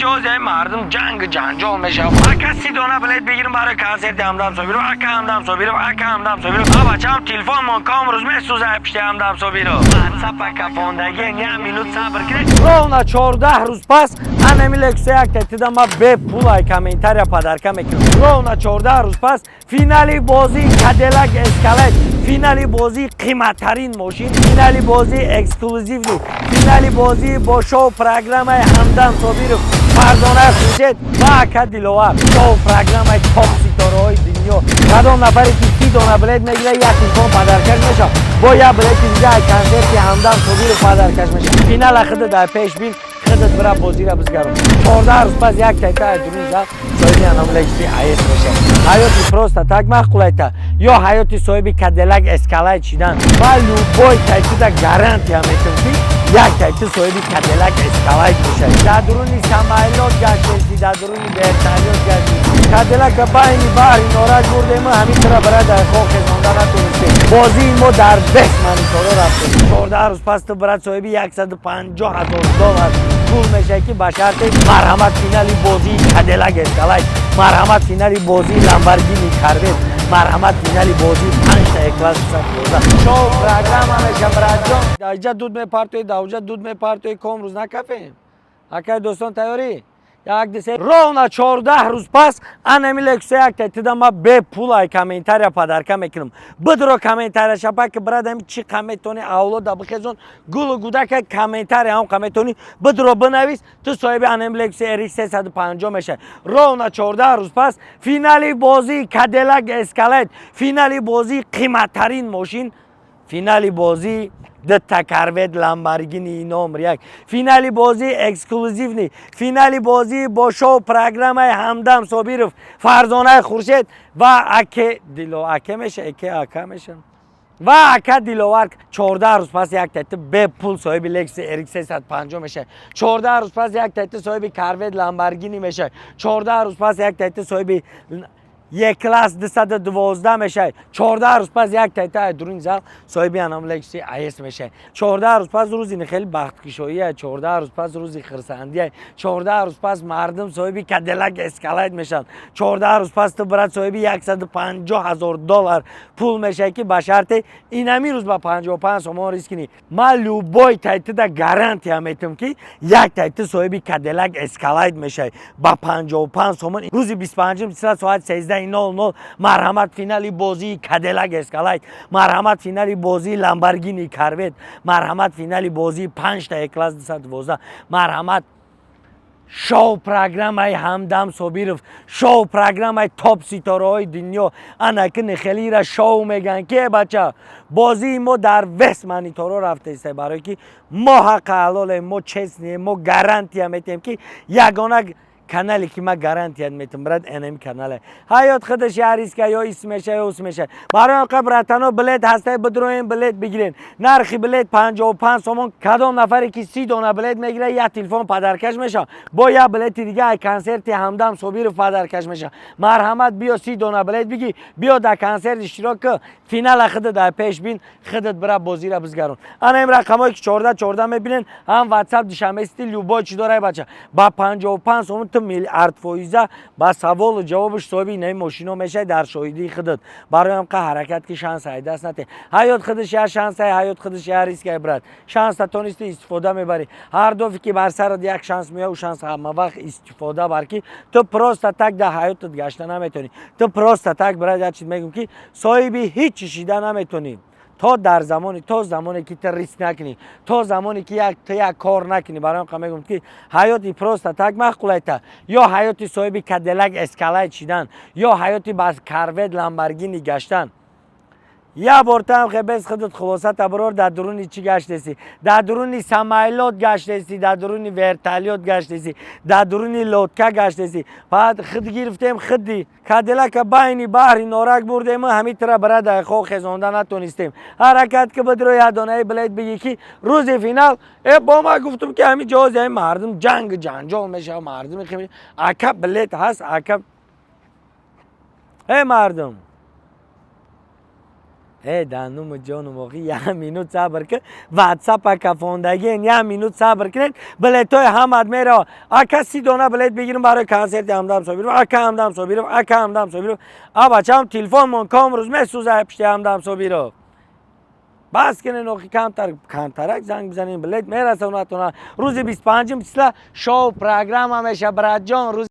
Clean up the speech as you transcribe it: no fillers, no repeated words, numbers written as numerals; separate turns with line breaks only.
ҷози ҳами мардум ҷангу ҷанҷол мешавад. Ака, 30 дона билет бигирим барои консерти Ҳамдам Собиров. Ака, Ҳамдам Собиров, ака, Ҳамдам Собиров. А бачаам, телефонмон ком рӯз месӯза пишти Ҳамдам Собиров. Ватсапа кафондагӣ, як минут сабр кунед.
Ровно 14 рӯз пас анами Лексуса як тетида ма бепулай комментария подарка мекунам. Ровно 14 рӯз пас финали бозии Кадиллак Эскалейд, финали бозии қиматтарин мошин, финали бозии эксклюзивный, финали бозии бо шоу программаи Ҳамдам Собиров, Фарзонаи Хуршед ва ака Диловар, шоу программаи топ ситораҳои дунё. Кадом нафаре ки 30 дона билет мегира, як телефон подаркаш мешавад, бо як билети дига консерти Ҳамдам Собиров подаркаш мешавад. Финала худат дар пеш бин, худат бира бозира бизгарон. 14 рӯз пас як тайта дуруни зал соҳиби анам Лексуси АС мешавад. Ҳаёти просто так маъқулайта ё ҳаёти соҳиби Кадиллак Эскалайд шидан? Ва любой тайтида гарантия метавон, ки як тайти соҳиби Кадиллак Эскалайд мешавад. Дар дуруни самолёт гаштеси, дар дуруни вертолёт гаштеси, Кадиллака байни баҳри Норак бурдему, ҳамин тира бара дар хок хезонда натонистем. Бозии мо дар бес мониторо рафтем. 14 рӯз пас ту, брат, соҳиби 150 000 доллар пул мешавад, ки ба шарте: марҳамат, финали бозии Кадиллак Эскалайд, марҳамат, финали бозии Ламборгини Корвет, марҳамат, финали бозии панҷта Е-класс шоу программа меша. Братҷон, даҷа дуд мепартои, давҷа дуд мепартои, ком рӯз накафем. Акай дӯстон, тайёрӣ? Як, ду, се. Ровно 14 рӯз пас анами Лексуса як тетида ма бепулай комментария подарка мекунам. Бидро комментария шапа ки, брат, ами чӣ қа метавони авлода бихезон, гулу гудака комментария ҳам қа метавони бидро бинавис, ту соҳиби анами Лексуси RX 350 мешавӣ. Ровно 14 рӯз пас финали бозии Кадиллак Эскалейд, финали бозии қиматтарин мошин, финали бозии дта Корвет Ламборгини номер як, финали бозии эксклюзивный, финали бозии бо шоу программаи Ҳамдам Собиров, Фарзонаи Хуршед ва аке Дило, аке меша, эке ака меша ва ака Диловар. 14 рӯз пас як тайти бепул соҳиби Лексус RX 350 мешавад. 14 рӯз пас як тайти соҳиби Корвет Ламборгини мешавад. 14 рӯз пас як тайти соҳиби Е-класс 212 мешавад. 14 рӯз пас як тайта дуруни зал соҳиби анам Лексуси АС мешавад. 14 рӯз пас рӯзи хеле бахткушоия, 14 рӯз пас рӯзи хирсандия, 14 рӯз пас мардум соҳиби Кадиллак Эскалайд мешаванд. 14 рӯз пас ту, брат, соҳиби 150 000 доллар пул мешавад, ки ба шарте инами рӯз ба 55 сомон риск кунӣ. Ман любой тайтида гарантия метавам, ки як тайти соҳиби Кадиллак Эскалайд мешавад ба 55 сомон. Рӯзи 25 соати 13:00, марҳамат, финали бозии Кадиллак Эскалайд, марҳамат, финали бозии Ламборгини Корвет, марҳамат, финали бозии панҷта Е-класс 212, марҳамат, шоу программаи Ҳамдам Собиров, шоу программаи топ ситораҳои дунё. Анаки нехелира шоу мегӯянд, ки бача, бозии мо дар вес мониторо рафтаиста, барое ки мо ҳаққа ҳалолем, мо честный ем, мо гарантия метиҳем, ки ягона канале ки ман гарантия метам, брат, энами канале. Ҳаёт худаш я риска, ё ис меша, ё ус меша. Барои оқа, братано, билет ҳастай, бидроем, билет бигирен. Нархи билет 55 сомон. Кадом нафаре ки 30 дона билет мегира, як телефон подаркаш меша, бо як билети дига ай консерти Ҳамдам Собиров подаркаш меша. Марҳамат, биё, 30 дона билет бигир, биё, дар консерт иштирок ки, финала худат дар пеш бин, худат бира бозира бизгарон. Ана ин рақамое ки 14 14 мебинен, ҳам Ватсап, Душанбе Сити, любой чи дорай, бача, ба 55 сомон ту миллиард фоиза ба саволу ҷавобаш соҳиби инаи мошино мешавӣ дар шоҳидии худат. Барои ҳам қа ҳаракат ки шанс ай даст нате. Ҳаёт худаш я шансай, ҳаёт худаш я рискай, брат. Шанса тонисти, истифода мебарӣ. Ҳар дофе ки бар сарат як шанс меояд, ӯ шанс ҳама вақт истифода бар, ки ту просто так дар ҳаётат гашта наметонӣ. Ту просто так, брат, як чиз мегӯм, ки соҳиби ҳеҷ чиз шида наметонӣ то дар замоне, то замоне ки ту риск накунӣ, то замоне ки ту як кор накунӣ. Барои ҳам мегӯм, ки ҳаёти просто так маъқулайта ё ҳаёти соҳиби Кадиллак Эскалайд шидан, ё ҳаёти ба Корвет Ламборгини гаштан? Як бор там хебес худат хулоса таброр. Дар дуруни чӣ гаштеси? Дар дуруни самолёт гаштеси, дар дуруни вертолёт гаштеси, дар дуруни лодка гаштеси. Баъд худ гирифтем, худи Кадиллака байни баҳри Норак бурдем, ҳамин тира бара дайхо хезонда натонистем. Ҳаракат ки, бидро, як донаи билет бигӣ, ки рӯзи финал бо ма гуфтум, ки ҳамин ҷози ҳами мардум ҷангу ҷанҷол мешава. Мардуми ака, билет ҳаст, ака? Э, мардум. Э, дануму ҷону моқи, як минут сабр кун. Ватсапа кафондагиен, як минут сабр кунед, билетҳои ҳамат мерава. Ака, 30 дона билет бигирем барои консерти Ҳамдам Собиров. Ака Ҳамдам Собиров, ака Ҳамдам Собиров, а бачаам, телефонмон комрӯз месӯза пишти Ҳамдам Собиров. Бас кунен охи, камтар камтарак занг бизанем, билет мерасонатона. Рӯзи 25-ум числа шоу программа меша, братҷон, рӯзи